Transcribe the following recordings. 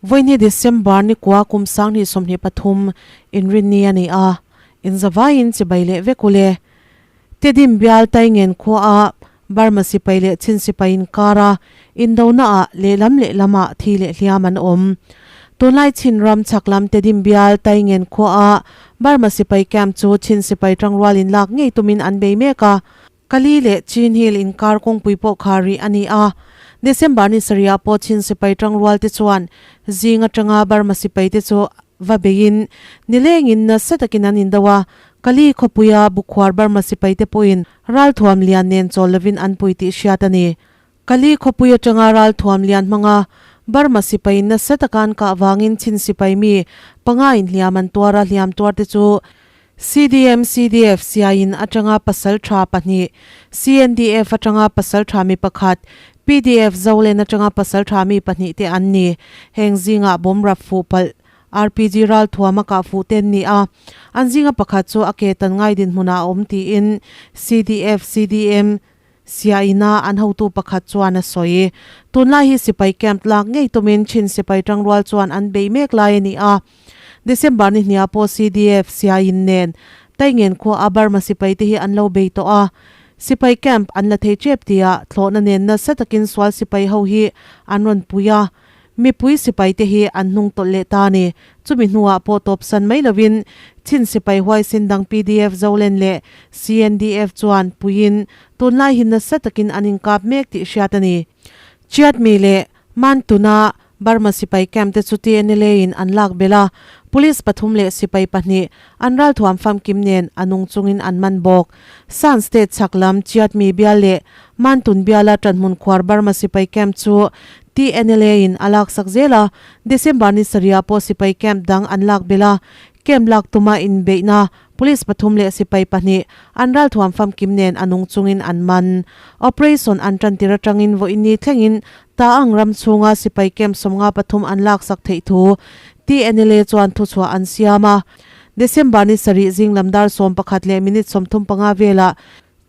Vawiini December ni kua kum 2023 inrinni a ni a, inzavaiin chibai leh vek ule. Tedim bial Taingen khuaah Burma sipai leh Chin sipai inkara indonaah lehlam lehlamah thi leh hliam an awm. Tunlai Chin ram chhak lam Tedim bial Taingen khuaah Burma sipai camp chu Chin sipai tangrual inlak ngei tumin an bei mek a. Kali leh Chin Hill inkar kawngpui pawh kha rih a ni a. December ni sarihah pawh Chin sipai tangrual te chuan zing atanga Burma sipai te chu va beiin nilengin nasa takin an indo a. Kali khawpuia Bukhuar Burma sipai te pawhin ralthuam lian nen chawl lovin an pui tih hriat a ni. Kali khawpui atanga ralthuam lian hmanga Burma sipaiin nasa taka an kah vangin Chin sipai mi panga inhliam an tuar a, hliam tuar te chu CDM, CDF, Siain atanga pasal tha pahnih, CNDF atanga pasal tha mi pakhat, PDF, Zolen atanga pasal tha mi pahnih te an ni. Heng zingah bomb rap fuh palh RPG ralthuam a kah fuh te an ni a, an zinga pakhat chu a ke tan ngai dinhmunah a awm tiin CDF, CDM, Siaina an hotu pakhat chuan a sawi. Tunlai hi sipai camp lak ngei tumin Chin sipai tangrual chuan an bei mek lai a ni a. December ni hniah pawh CDF Siain nen Taingen khua a Burma sipai te hi an lo bei tawh a. Sipai camp an la thei tep tia thlawhna nen nasa takin sual sipai ho hi an rawn pui a. Mipui sipai te hi an hnung tawlh leh ta a ni. Chumi hnuah pawh tawpsan mai lovin Chin sipai huaisen dang PDF Zolen leh CNDF chuan puiin tunlai hi nasa takin an inkap mek tih hriat a ni. Chiatmi leh Mantuna Burma sipai camp te chu TNLA in an lak belh a, police pathum leh sipai pahnih an ralthuam famkim nen a nung chungin an man bawk. Shan State chhak lam Chiatmi bial leh Mantun biala ṭanhmun khuar Burma sipai camp chu TNLA in a laksak zel a, December ni sarihah pawh sipai camp dang an lak belh a, camp lak tuma inbeihna police pathum leh sipai pahnih an ralthuam famkim nen a nung chungin an man. Operation an tantir atangin vawiin ni thlengin Taang ram chhunga sipai camp 53 an laksak theih thu TNLA chuan thuchhuah an siam a. December ni sarih zing lam dar 11 leh minute 35 velah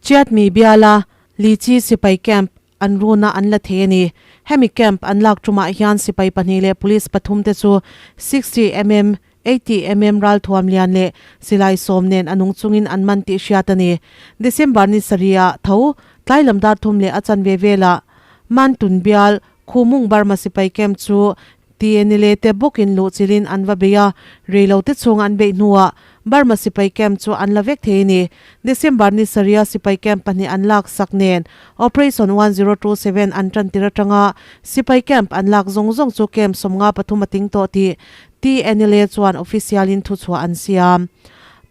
Chiatmi biala Lichi sipai camp an runa an la thei a ni. Hemi camp an lak tumah hian sipai pahnih leh police pathum te chu 60 mm, 80 mm ralthuam lian leh silai sawm nen a nung chungin an man tih hriat a ni. December ni sarihah tho tlai lam dar thum leh a chanve velah Mantun bial Khumung Burma sipai camp chu TNLA te bawkin luh chilhin an va bei a, reilo te chhung an beih hnuah Burma sipai camp chu an la vek thei a ni. December ni sarihah sipai camp pahnih an lak sak nen Operation 1027 an tan tir atanga sipai camp an lak zawng zawng chu camp 53 a ting tawh tih TNLA chuan official in thuchhuah an siam.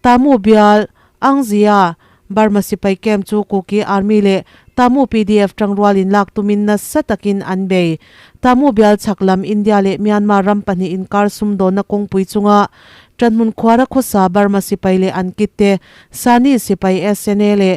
Tamu bial Angzia Burma sipai camp chu Kuki Army leh Tamu PDF tangrualin lak tumin nasa takin an bei. Tamu bial chhak lam India leh Myanmar ram pahnih inkar sumdawnna kawngpui chunga tanhmun khuara khawsa Burma sipai leh an kit te Sani sipai SNA leh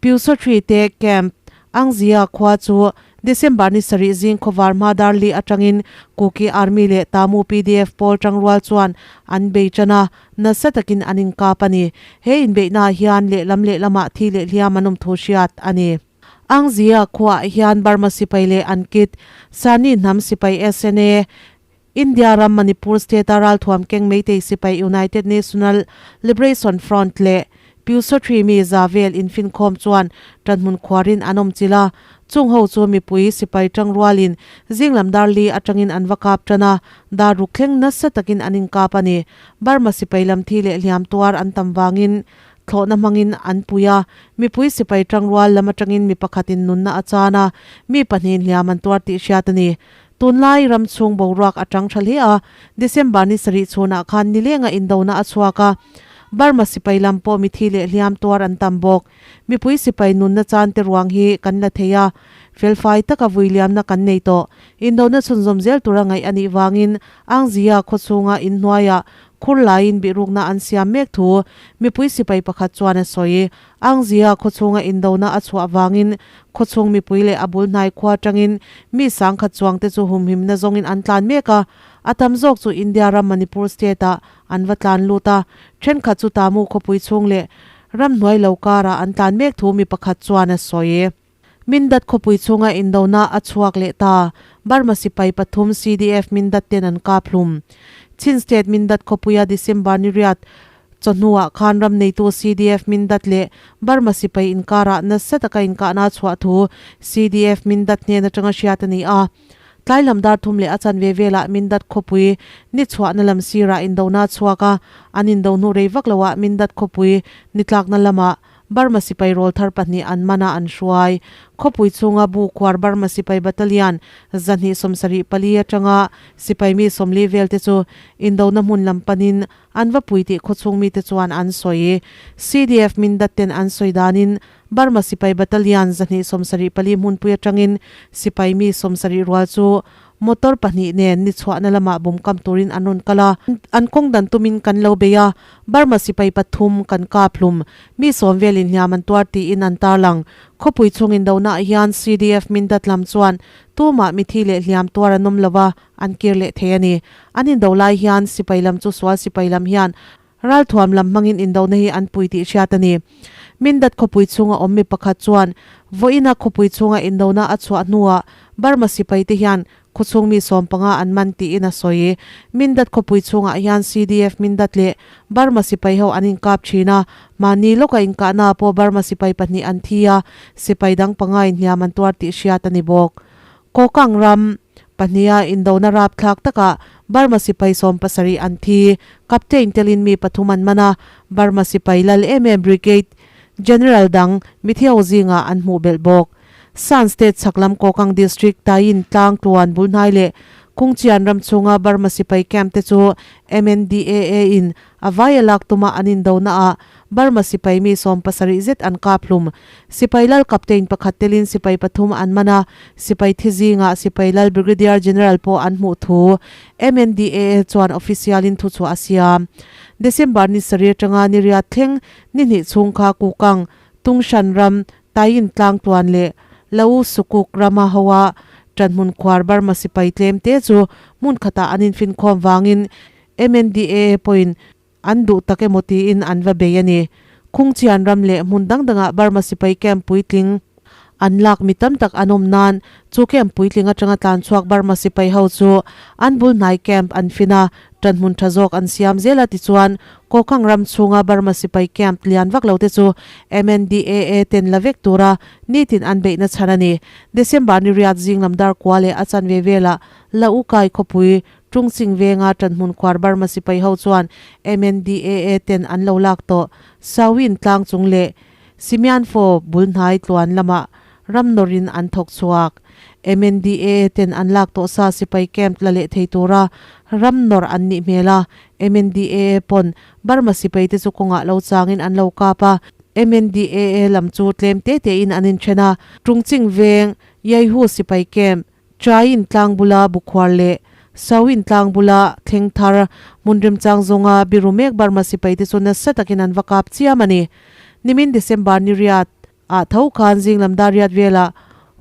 Pyusawthri te camp Angzia khua chu December ni sarih zing khawvar hma dar li atangin Kuki Army leh Tamu PDF pawl tangrual chuan an bei tan a, nasa takin an inkap a ni. He inbeihnaah hian lehlam lehlamah thi leh hliam an awm thu hriat a ni. Angzia khuaah hian Burma sipai leh an kit, Sani hnam sipai SNA, India ram Manipur state-a ralthuam keng Meitei sipai United National Liberation Front leh Pyusawthri mi za vel infinkhawm chuan tanhmun khuarin an awm chilh a, chung ho chu mipui sipai tangrualin zinglam dar li atangin an va kap tan a, dar ruk thleng nasa takin an inkap a ni. Burma sipai lam thi leh hliam tuar an tam vangin thlawhna hmangin an pui a, mipui sipai tangrual lam atangin mi pakhatin nunna a chan a, mi pahnihin hliam an tuar tih hriat a ni. Tunlai ram chhung boruak a tang tha hle a, December ni sarih chhunah khan nilenga indona a chhuak a, Burma sipai lam pawh mithi leh hliam tuar an tam bawk. Mipui sipai nunna chan te ruang hi kan la thei a, felfai taka vuiliamna kan nei tawh. Indona chhunzawm zel tura ngaih a nih vangin Angzia khawchhunga inhnuaiah khur laiin bihrukna an siam mek thu mipui sipai pakhat chuan a sawi. Angzia khawchhunga indona a chhuah vangin khawchhung mipui leh a bul hnai khua atangin mi sangkhat chuangte chu humhimna zawngin an tlan mek a, a tam zawk chu India ram Manipur state-ah an va tlan lut a, thenkhat chu Tamu khawpui chhung leh Ramhnuai lo karah an tlan mek thu mi pakhat chuan a sawi. Mindat khawpui chhunga indona a chhuak leh ta. Burma sipai pathum CDF Mindat ten an kap hlum. Chin State Mindat khawpuia December ni riat chawhnuah khan ram neitu CDF Mindat leh Burma sipai inkarah nasa taka inkahna a chhuah thu CDF Mindat hnen atanga hriat a ni a. Tlai lam dar thum leh a chanve velah Mindat khawpui ni chhuahna lam sirah indona a chhuak a, an indo hnu rei vak loah Mindat khawpui ni tlakna lamah Burma sipai rawl thar pahnih an man a an hruai. Khawpui chhunga bu khuar Burma sipai battalion 274 atanga sipai mi 40 vel te chu indona hmun lam panin an va pui tih khawchhung mite chuan an sawi. CDF Mindat ten an sawi danin Burma sipai battalion 274 hmunpui atangin sipai mi 70 rual chu Motor pahnih nen ni chhuahna lamah bum kam turin an rawn kal a, an kawng dan tumin kan lo bei a, Burma sipai pathum kan kap hlum, mi sawm velin hliam an tuar tiin an tarlang. Khawpui chhung indonaah hian CDF Mindat lam chuan tumah mithi leh hliam tuar an awm lo a, an kir leh thei a ni. An indo lai hian sipai lam chu sual sipai lam hian Ralthuam lam hmangin indona hi an pui tih hriat a ni. Mindat khawpui chhunga awm mi pakhat chuan vawiina khawpui chhunga indona a chhuah hnuah Burma sipaite hian khawchhung mi 15 an man tiin a sawi. Mindat khawpui chhungah hian CDF Mindat leh Burma sipai ho an inkap thin a, mahni lawka inkahnaah pawh Burma sipai pahnih an thi a, sipai dang panga inhliam an tuar tih hriat a ni bawk. Kokang ram pahniha indona rapthlak takah Burma sipai 70 an thi. Captain telin mi pathum an man a, Burma sipai lal em em Brigade General dang mithiau zingah an hmuh belh bawk. Shan State chhaklam Kokang District Tayin tlang tluan bulhnai leh Kungchian ram chhunga Burma sipai camp te chu MNDAA in A vai a lak tuma an indonaah Burma sipai mi 70 zet an kap hlum. Sipai lal captain pakhat telin sipai pathum an man a, sipai thi zingah sipai lal Brigadier General pawh an hmuh thu MNDAA chuan official-in thuchhuah a siam. December ni sarih atanga ni riat thleng ni hnih chhung kha Kukang, Tungshan ram, Tayin tlang tluan leh Lau Sukuk rama hoa ṭanhmun khuar Burma sipai tlem te chu hmun khatah an infinkhawm vangin MNDAA pawhin an duh tak emaw tiin an va bei a ni. Khungchian ram leh hmun dang dangah Burma sipai camp puitling an lak mi tam tak an awm nan chu camp puitling atanga tlan chhuak Burma sipai ho chu an bul hnai camp an fin a, tanhmun tha zawk an siam zel a tichuan Kokang ram chhunga Burma sipai camp lian vak lo te chu MNDAA ten la vek tura nitin an beihna chhan a ni. December ni riat zing lam dar kua leh a chanve velah La Ukai khawpui Chungching venga ṭanhmun khuar Burma sipai ho chuan MNDAA ten an lo lak tawh. Sawin tlang chung leh Simianfo bul hnai tluan lamah ram nawrin an thawk chhuak. MNDAA ten an lak tawh sa sipai camp la leh thei tura ram nawr an nih hmel a, MNDAA pawn Burma sipai te chu kawngah lo changin an lo kap a, MNDAA lam chu tlem te tein an inthen a. Chungching veng Yaihu sipai camp Chain tlang bula bukhuar leh Sawin tlang bula thleng thar hmun remchang zawnga biru mek Burma sipai te chu nasa takin an va kap chiam a ni. Nimin December ni riat ah tho khan zinglam dar riat velah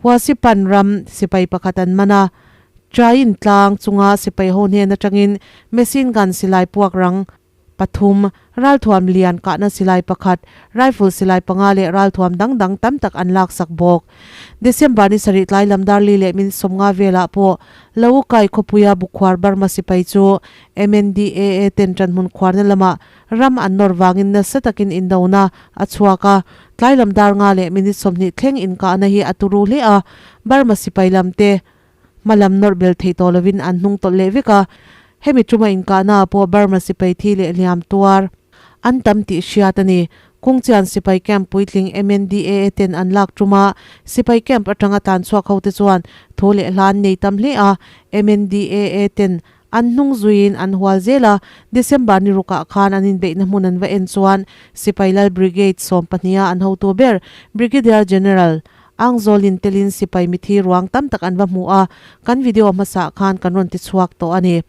Huasipan ram sipai pakhat an man a, Chain tlang chunga sipai ho hnen atangin machine gun silai puak rang pathum, ralthuam lian kahna silai pakhat, rifle silai panga leh ralthuam dang dang tam tak an laksak bawk. December ni sarih tlai lam darli leh min sawmnga velah pawh Laukai khawpuia Bukhuar Burma sipai chu MNDAA ten ṭanhmun khuarna lamah ram an nawr vangin nasa takin indona a chhuak a, tlai lam dar nga leh minute 20 thleng inkahna hi a turu hle a, Burma sipai lamte Hma lam nawrh bel theih tawh lovin an hnung tawlh leh vek a, hemi tuma inkahnaah pawh Burma sipai thi leh hliam tuar an tam tih hriat a ni. Kungchian sipai camp puitling MNDAA ten an lak tuma sipai camp atanga tlan chhuak hote chuan thu leh hla an nei tam hle a, MNDAA ten an hnung zuiin an hual zel a, December ni rukah khan an inbeihna hmun an va en chuan Sipai Lal Brigade 12 a an hotu ber Brigadier General Angzawlin telin sipai mithi ruang tam tak an va hmu a, kan video hmasa khan kan rawn ti chhuak tawh a ni.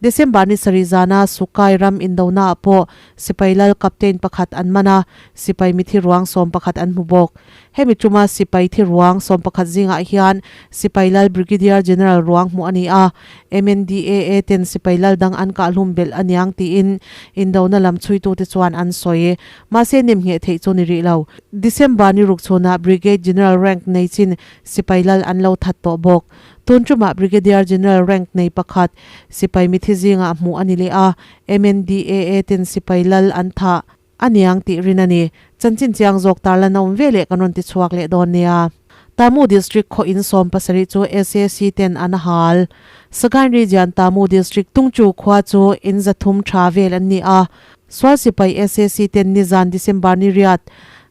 December ni sarih zana Sukai ram indonaah pawh sipai lal captain pakhat an man a, sipai mithi ruang 11 an hmu bawk. Hemi tuma sipai thi ruang 11 zingah hian sipai lal Brigadier General ruang hmuh a ni a, MNDAA ten sipai lal dang an kahhlum belh aniang tiin indona lam chhuitute chuan an sawi. Mahse nemngheh theih chu ni rih lo. December ni ruk chhunah Brigade General rank nei chin sipai lal an lo that tawh bawk. Tun tumah Brigadier General rank nei pakhat sipai mithi zingah hmuh a ni leh a, MNDAA ten sipai lal an thah aniang tih rin a ni. Chanchin chiang zawk tarlan a awm ve leh kan rawn ti chhuak leh dawn nia. Tamu District khaw in 70 chu sac ten an hal. Sagaing Region Tamu District Tungchu khua chu in 300 tha vel an ni a. Sual sipai sac ten nizan December ni riat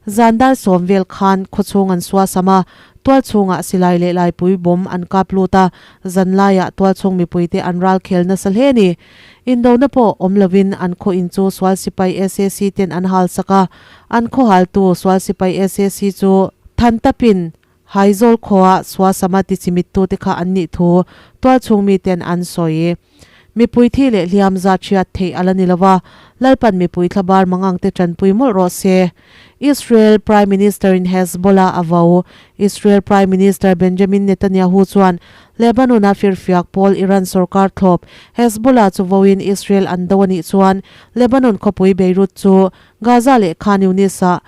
zan dar 10 vel khan khawchhung an suasam a, tual chhungah silai leh laipui bawm an kap lut a, zan laiah tual chhung mipuite an ral khel nasa hle a ni. Indona pawh awm lovin an khaw in chu sual sipai sac ten an hal sak a, an khaw haltu sual sipai sac chu than tapin Haizawl khuaa suasama tichimittute kha an nih thu tual chhung miten an sawi. Mipui thi leh hliam zat hriat theih a la ni lo va, Lalpan mipui thlabar mangangte tanpui mawlh rawh se. Israel Prime Minister-in Hezbollah a vo. Israel Prime Minister Benjamin Netanyahu chuan Lebanon-a firfiak pawl Iran sorkar thlawp Hezbollah chu voin Israel an do a nih chuan Lebanon khawpui Beirut chu Gaza leh Khan Yunis-ah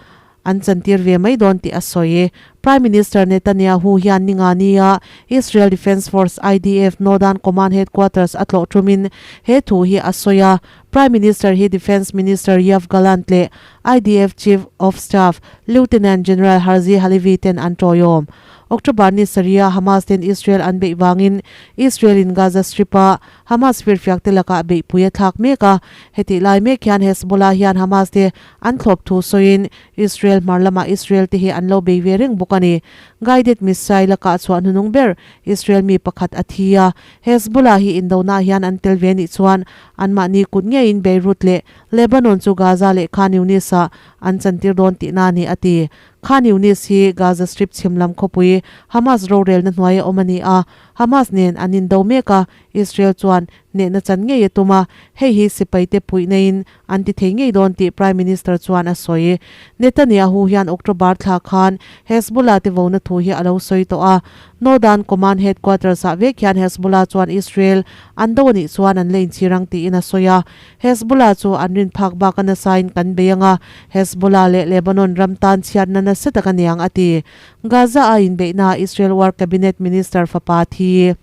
an chantir ve mai dawn tih a sawi. Prime Minister Netanyahu hian Ningani-a Israel Defense Force, IDF, Northern Command headquarters a tlawh thumin he thu hi a sawi a. Prime Minister hi Defense Minister Yoav Gallant leh IDF Chief of Staff Lieutenant General Herzi Halevi ten an tawiawm. October ni sarih-a Hamas ten Israel an beih vangin Israel-in Gaza Strip-a Hamas firfiakte lakah beihpui a thlak mek a, hetih lai mek hian Hezbollah hian Hamas te an thlawp thu sawiin Israel hmar lamah Israel te hi an lo bei ve reng bawk a ni. Guided missile a kah chhuah hnunung ber Israel mi pakhat a thi a, Hezbollah hi indona hian an tel ve nih chuan anmahni kut ngeiin Beirut leh Lebanon chu Gaza leh Khan Yunis-ah an chantir dawn tihna a ni a ti. Khan Yunis hi Gaza Strip chhim lam khawpui Hamas rorelna hnuaia awm a ni a, Hamas nen an indo mek a, Israel chuan hnehna chan ngei a tum a, hei hi sipaite puihnaiin an ti thei ngei dawn tih Prime Minister chuan a sawi. Netanyahu hian October thla khan Hezbollah te vona thu hi a lo sawi tawh a, Northern Command headquarters-ah vek hian Hezbollah chuan Israel an do a nih chuan an la inchhir ang tiin a sawi a. Hezbollah chu an rin phak bak a nasain kan bei ang a, Hezbollah leh Lebanon ram tan chhiatna nasa tak a niang a ti. Gaza-a inbeihnaah Israel War Cabinet Minister fapa thi.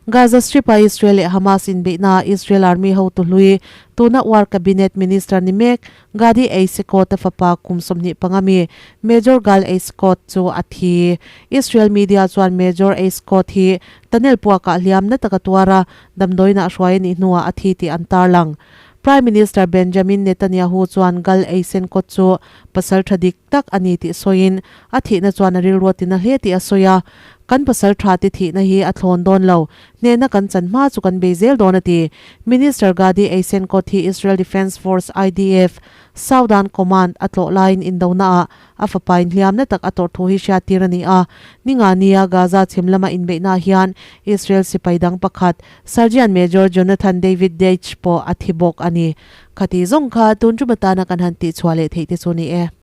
Gaza Strip-a Israel leh Hamas inbeihnaah Israel Army hotu hlui, tuna War Cabinet Minister ni mek Gadi Eisenkot-a fapa kum 25 mi Major Gal Eisenkot chu a thi. Israel media chuan Major Eisenkot hi tunnel puakah hliam na taka tuar a, damdawiinah hruai a nih hnuah a thi tih an tarlang. Prime Minister Benjamin Netanyahu chuan Gal Eisenkot chu pasal tha dik tak a ni tih sawiin a thihna chuan a rilru a tina hle tih a sawi a, Kan pasal tha te thihna hi a thlawn dawn lo, hnehna kan chan hma chu kan bei zel dawn a ti. Minister Gadi Eisenkot hi Israel Defense Force, IDF, Southern Command a tlawh laiin indonaah a fapa inhliamna tak a tawrh thu hi hriattir a ni a. Ningania Gaza chhim lama inbeihnaah hian Israel sipai dang pakhat Sergeant Major Jonathan David Deitch pawh a thi bawk a ni. Khati zawng kha tun tum atana kan han tihchhuah leh theih te chu ni e.